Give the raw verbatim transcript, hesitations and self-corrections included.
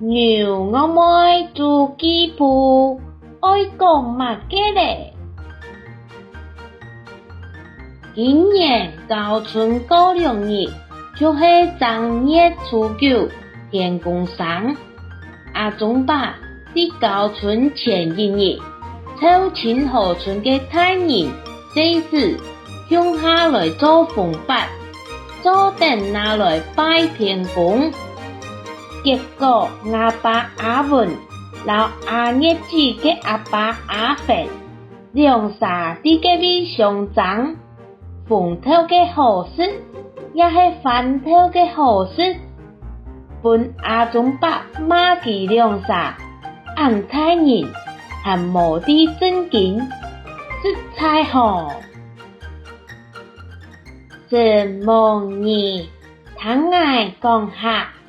牛戇妹週記簿，愛講麼个咧？今年交春過兩日，就係正月初九，天公生。阿忠伯在交春前一日，湊清河村个大人 細子共下來做紅粄，做等拿來拜天公。結果吾爸阿文摎阿月姊个阿爸阿芬兩儕在該位相爭，紅豆个好食，也係番豆个好食，分阿忠伯罵佢兩儕，恁大人還無知正經，實在吼！承蒙你，聽𠊎講客。